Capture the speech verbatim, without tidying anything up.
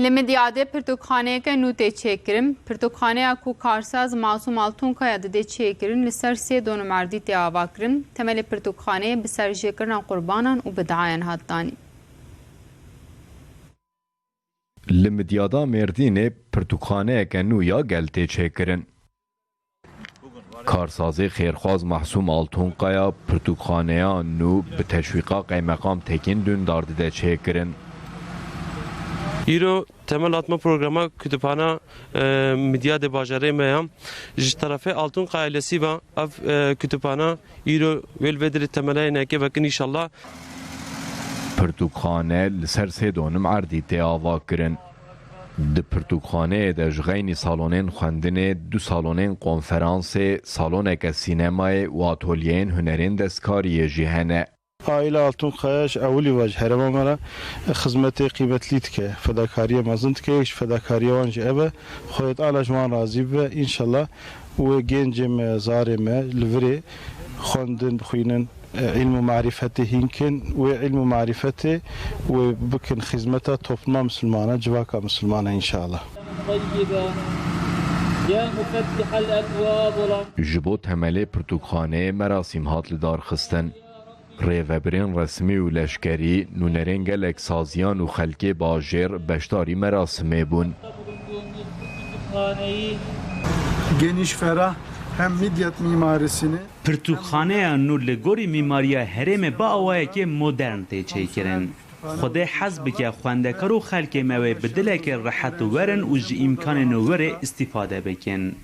Li Midyadê pirtûkxaneyeke nû tê çêkirin. Pirtûkxaneya ku karsaz Masûm Altunkaya dide çêkirin, li ser sê donum erdî tê avakirin. Temelê pirtûkxaneyê bi serjêkirina qurbanan û bi diayan hat danîn. Li Midyada Mêrdînê pirtûkxaneyeke nû ya gel tê çêkirin. Karsazê xêrxwaz Mahsûm Altunkaya pirtûkxaneya nû bi teşwîqa Qeymeqam Tekîn Dundar dide çêkirin. Îro temel atma programa kütüphana, e, Midyadê bajarê me ya. Ji terefê Altunkaya ailesî ve ev, e, kütüphana îro wê li vê dirê temeleyê neke vekin înşallah. Pirtûkxane li ser sê donim erdî tê ava kirin. Di pirtûkxaneyê de ji xeynî salonên xwendinê, du salonên konferansê, saloneke sînemayê û atolyeyên hunerên destkariyê jî hene. Aîla Altunkaya ji ewilî ve ji herêma me re xizmetê qîmetlî dike, fedakariya mezin dike, yek ji fedakariya wan jî ev e. Xwedê Teala ji wan razî bibe. Înşallah wê gencê me, zarê me li virê xwendin bixwînin, îlm û marîfetê hîn kin, wê îlm û marîfetê wê bikin xizmeta topluma misilmana, civaka misilmana înşallah. Ji bo temelê pirtûkxaneyê merasîm hat lidarxistin. Rêvebirên resmî û leşkerî, nûnerên gelek saziyan û xelkê bajêr beşdarî merasimê bûn. Geniş, ferah hem Midyat mimarisini. Pirtûkxaneya nû li gorî mîmariya herêmê bi awayekê modern tê çêkirin. Xwedê hez bike xwendekar û xelkê me wê bi dilekê rehet werin û ji îmkanên wê re îstîfade bikin.